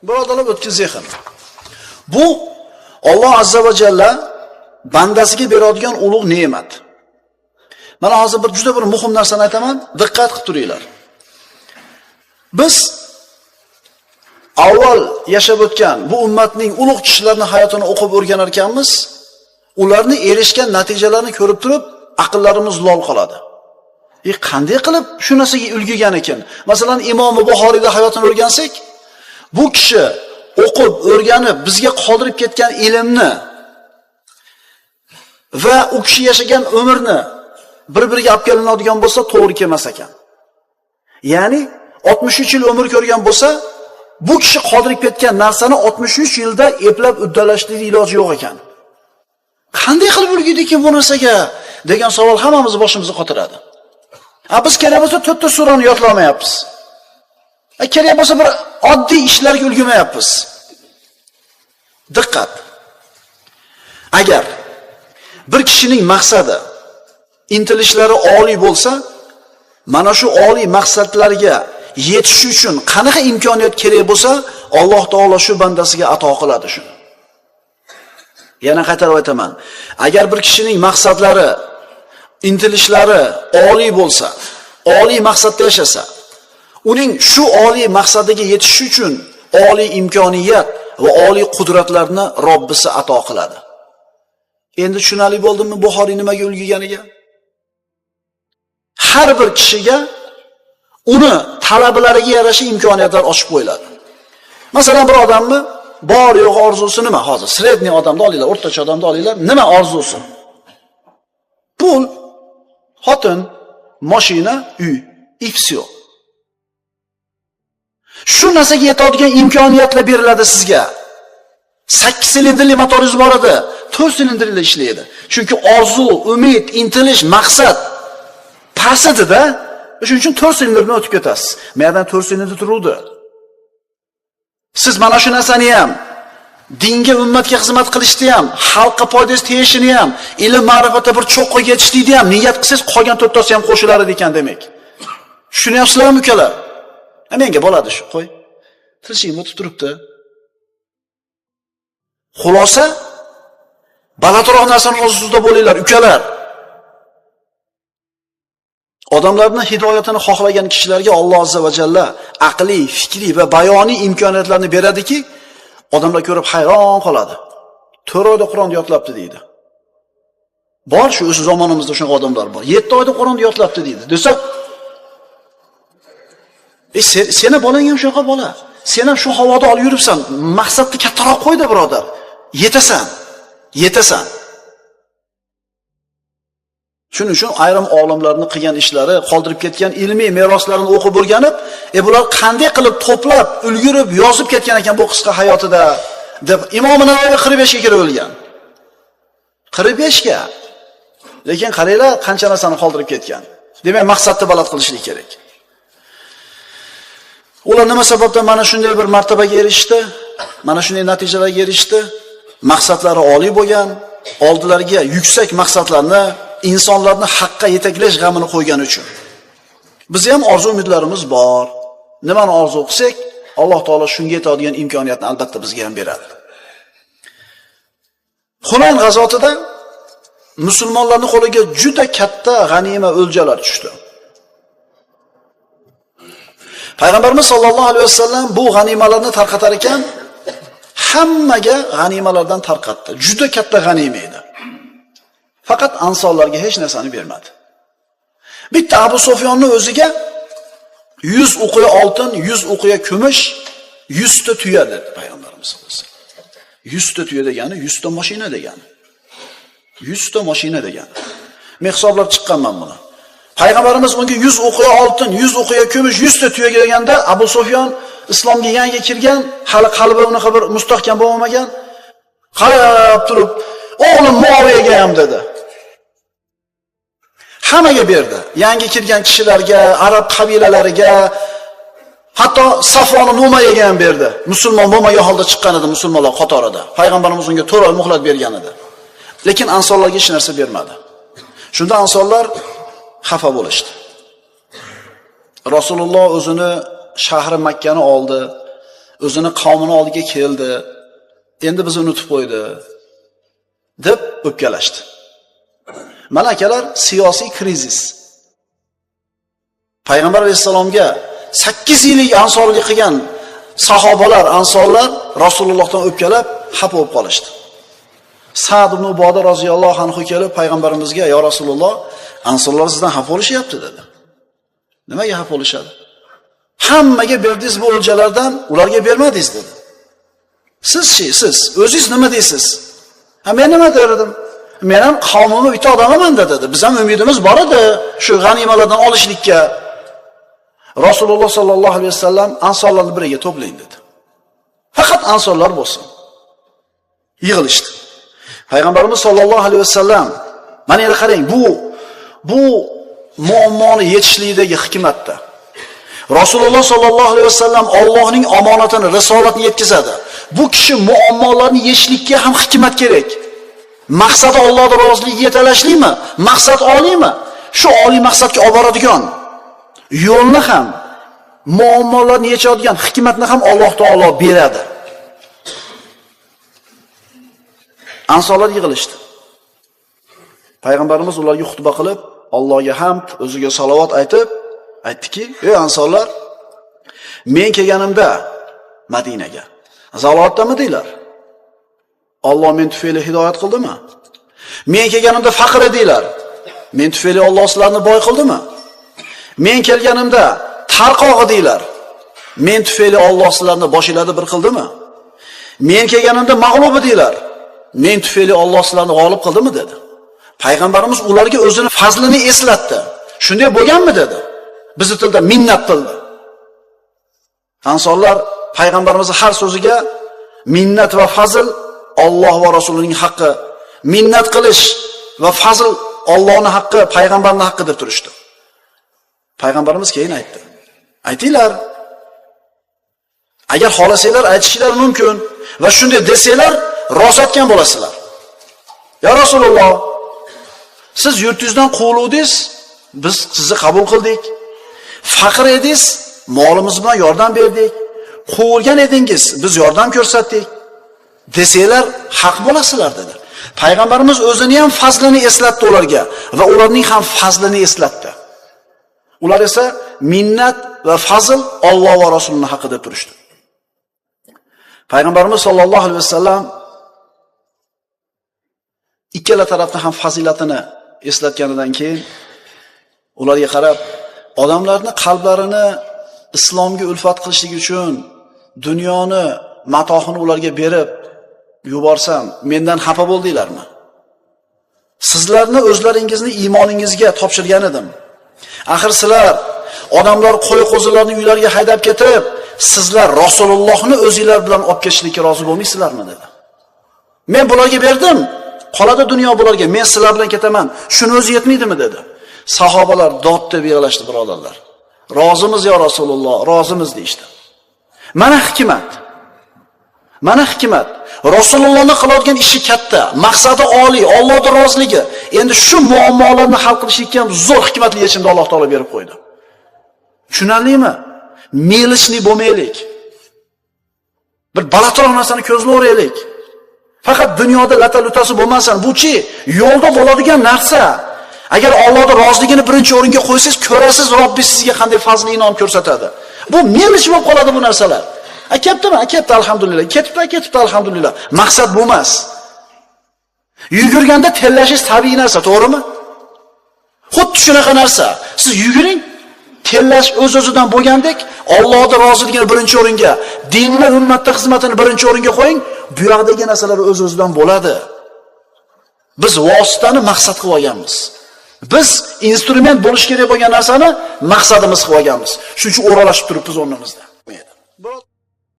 Birodarlar, o'tkir zehn. Bu Alloh azza va jalla bandasiga beradigan ulug' ne'mat. Mana hozir bir juda bir muhim narsani aytaman, diqqat qilib turinglar. Biz avval yashab o'tgan bu ummatning ulug' kishilarning hayotini o'qib o'rganar ekanmiz, ularni erishgan natijalarini ko'rib turib, aqllarimiz lol qoladi. Qanday qilib shu narsaga ulgurgan ekan? Masalan, Imom Buxoriyda hayotini o'rgansak, bu kishi o'qib, o'rganib, bizga qoldirib ketgan ilmni va u kishi yashagan umrni bir-biriga olib kelinadigan bo'lsa, to'g'ri kelmas ekan. Ya'ni 63 yil umr ko'rgan bo'lsa, bu kishi qoldirib ketgan narsani 63 yilda eplab uddalashlik iloji yo'q ekan. Qanday qilib ulgurdi ekan bu narsaga degan savol hammamizni boshimizni qotiradi. A biz kerak bo'lsa 4 ta surani yodlamayapmiz. Kerak bo'lsa bir oddiy ishlarga ulgurmayapmiz. Diqqat. Agar bir kishining maqsadi, intilishlari oliy bo'lsa, mana shu oliy maqsadlarga yetish uchun qanaqa imkoniyat kerak bo'lsa, Alloh taolo shu bandasiga ato qiladi shuni. Yana qaytarib aytaman. Agar bir kishining maqsadlari, intilishlari oliy bo'lsa, oliy maqsadda yashasa, uning shu oliy maqsadiga yetish uchun oliy imkoniyat va oliy qudratlarni Robbisi ato qiladi. Endi tushunarli bo'ldimi Buxoriy nimaga ulgurganiga? Har bir kishiga uni talablariga yarasha imkoniyatlar ochib qo'yiladi. Masalan, bir odamni bor yo'q orzusi nima hozir? Sredniy odamni olinglar, o'rtacha odamni olinglar, nima orzusi? Pul, xotin, mashina, uy, и всё. Shu narsaga yetadigan imkoniyatlar beriladi sizga. 8 silindrli motoringiz bor edi, 4 silindrli ishlaydi. Chunki orzu, umid, intilish, maqsad past edi-da. Shuning uchun 4 silindrdan o'tib ketasiz. Mayadan 4 silindr turuvdi. Siz mana shu narsani ham, dinga, ummatga xizmat qilishni ham, xalqqa foydasi tegishini ham, ilm ma'rifatda bir cho'qqiga yetishlikni ham niyat qilsangiz, qolgan to'rttasi ham qo'shilar ekan demak. Tushunyapsizlarmi ukalar? Menga bo'ladi shu, qo'y. Tirishing o'tib turibdi. Xulosa, balandroq narsani orzusida bo'linglar, ukalar. Odamlarning hidoyatini xohlagan kishilarga Alloh azza va jalla aqliy, fikriy va bayoniy imkoniyatlarni beradiki, odamlar ko'rib hayron qoladi. 4 oyda Qur'onni yodlabdi deydi. Bor shu o'z zamonimizda shunaqa odamlar bor. 7 oyda Qur'onni yodlabdi deydi. Desa, seni bolang ham shunaqa bola. Sen ham shu havoda olib yuribsan. Maqsadni kattaroq qo'yda, birodar. Yetasan. Yetasan. Shuning uchun ayrim olimlarning qilgan ishlari, qoldirib ketgan ilmiy meroslarini o'qib o'rganib, bular qanday qilib to'plab, ulgurib, yozib ketgan ekan bu qisqa hayotida deb Imom Navoiy 45 ga kirib o'lgan. 45 ga. Lekin qaranglar, qancha narsani qoldirib ketgan. Demak, maqsadni baland qilishlik kerak. Ular nima sababdan mana shunday bir martabaga erishdi? Mana shunday natijalarga erishdi? Maqsadlari oliy bo'lgan, oldilariga yuksak maqsadlarni, insonlarni haqqa yetaklash g'amini qo'ygani uchun. Biz ham orzu umidlarimiz bor. Nimani orzu qilsak, Alloh taolo shunga yetadigan imkoniyatni albatta bizga ham beradi. Hunayn g'azotida musulmonlarning qo'liga juda katta g'anima o'ljalar tushdi. Payg'ambarimiz sollallohu alayhi vasallam bu g'animalarni tarqatar ekan, hammaga g'animalardan tarqatdi. Juda katta g'anima edi. Faqat ansorlarga hech narsani bermadi. Bitta Abu Sufyonning o'ziga 100 uqiya oltin, 100 uqiya kumush, 100 ta tuya dedi payg'ambarimiz sollallohu alayhi vasallam. 100 ta tuya degani 100 ta mashina degani. 100 ta mashina degani. Men hisoblab chiqqanman buni. Payg'ambarimiz unga 100 uqiya oltin, 100 uqiya kumush, 100 ta tuya deganda Abu Sufyon islomga yangi kirgan, hali qalbi unaqa bir mustahkam bo'lmagan. Qarab turib, o'g'lim Muaviyaga ham dedi. Hammaga berdi. Yangi kirgan kishilarga, arab qabilalariga, hatto Safvon Umayyaga ham berdi. Musulmon bo'lmagan holda chiqqan edi musulmonlar qatorida. Payg'ambarimiz unga 4 oy muhlat bergan edi. Lekin ansorlarga hech narsa bermadi. Shunda ansorlar xafa bo'lishdi. Rasululloh o'zini shahri Makkani oldi. O'zini qavmini oldiga keldi. Endi bizni unutib qo'ydi, deb o'pkalashdi. Mana akalar, siyosiy krizis. Payg'ambar alayhissalomga 8 yillik ansorlik qilgan sahobalar, ansorlar Rasulullohdan o'pkalab xafa bo'lib qolishdi. Sa'd ibn Uboda roziyallohu anhu kelib payg'ambarimizga: "Ya Rasululloh, ansorlar sizdan xafa bo'lishyapti" dedi. Nimaga xafa bo'lishadi? Hammaga berdingiz bu o'ljalardan, ularga bermadingiz dedi. Siz-chi, siz o'zingiz nima deysiz? Ha, men nima derdim? Men ham qavmimni bitta odamiman dedi. Biz ham umidimiz bor edi shu g'animalardan olishlikka. Rasululloh sallallohu alayhi vasallam ansorlarni biriga to'plang dedi. Faqat ansorlar bo'lsin. Yig'ilishdi. Payg'ambarimiz sollallohu alayhi vasallam, mana endi qarang, bu muammoni yechishlikdagi hikmatda. Rasululloh sollallohu alayhi vasallam Allohning omonatini, risolatini yetkazadi. Bu kishi muammolarni yechishlikka ham hikmat kerak. Maqsadi Allohning roziligiga yetalashlikmi? Maqsad oliymi? Shu oliy maqsadga olib boradigan yo'lni ham, muammolarni yechadigan hikmatni ham Alloh taolo beradi. Ansorlar yig'ilishdi. Payg'ambarimiz ularga xutba qilib, Allohga hamd, o'ziga salovat aytib, aytdiki: "Ey ansorlar, men kelganimda Madinaga zalolatdamidinglar? Alloh men tufayli hidoyat qildimi? Men kelganimda faqir edinglar. Men tufayli Alloh sizlarni boy qildimi? Men kelganimda tarqoq edinglar. Men tufayli Alloh sizlarni boshinglarni bir qildimi? Men kelganimda mag'lub edinglar. Men tufayli Alloh sizlarni g'olib qildimi?" dedi. Payg'ambarimiz ularga o'zini fazlini eslatdi. Shunday bo'lganmi dedi. Bizi tilda minnat qildi. Ansorlar payg'ambarimizning har so'ziga minnat va fazl Alloh va Rasulining haqqi, minnat qilish va fazl Allohning haqqi, payg'ambarning haqqi deb turishdi. Payg'ambarimiz keyin aytdi: "Aytinglar. Agar xohlasanglar aytishinglar mumkin va shunday desanglar rost aytgan bo'lasizlar. Ya Rasululloh, siz yurtingizdan quviluvdingiz, biz sizni qabul qildik. Faqir edingiz, molimiz bilan yordam berdik. Quvilgan edingiz, biz yordam ko'rsatdik. Desanglar haq bo'lasizlar" dedi. Payg'ambarimiz o'zini ham fazlini eslatdi ularga va ularning ham fazlini eslatdi. Ular esa minnat va fazl Alloh va Rasulining haqqi deb turishdi. Payg'ambarimiz sollallohu alayhi vasallam ikkala tarafni ham fazilatini eslatganidan keyin ularga qarab, odamlarni qalblarini islomga ulfat qilishlik uchun dunyoni matohini ularga berib yuborsam, mendan xafa bo'ldinglarmi? Sizlarni o'zlaringizni iymoningizga topshirgan edim. Axir sizlar odamlar qo'y qo'zilarni uylariga haydab ketib, sizlar Rasulullohni o'zinglar bilan olib ketishlikka rozi bo'lmaysizlarmi dedi. Men bularga berdim, qoladi dunyo bularga, men sizlar bilan ketaman. Shuni o'zi yetmaydimi dedi. Sahobalar dod deb yig'lashdi birodarlar. Rozimiz ya Rasululloh, rozimiz deyishdi. Mana hikmat. Mana hikmat. Rasulullohning qiladigan ishi katta, maqsadi oliy, Allohning roziligi. Endi shu muammolarni hal qilishlikka ham zo'r hikmatli yechimni Alloh taolo berib qo'ydi. Tushunarlimi? Melishni bo'lmaylik. Bir balatroq narsani ko'zlaveraylik. Faqat dunyoda lata-lutasi bo'lmasin. Bu-chi yo'lda bo'ladigan narsa. Agar Allohning roziligini birinchi o'ringa qo'ysangiz, ko'rasiz Robbi sizga qanday fazli inom ko'rsatadi. Bu melish bo'lib qoladi bu narsalar. A ketdimi? A ketdi alhamdulillah. Ketibdi, ketibdi alhamdulillah. Maqsad bu emas. Yugurganda terlashingiz tabiiy narsa, to'g'rimi? Xuddi shunaqa narsa. Siz yuguring, terlash o'z-o'zidan bo'lgandek, Allohning roziligini birinchi o'ringa, dinni ummatda xizmatini birinchi o'ringa qo'ying, bu yoqdagi narsalar o'z-o'zidan bo'ladi. Biz vositani maqsad qilib olganmiz. Biz instrument bo'lish kerak bo'lgan narsani maqsadimiz qilib olganmiz. Shuning uchun o'ralashib turibmiz o'rnimizda.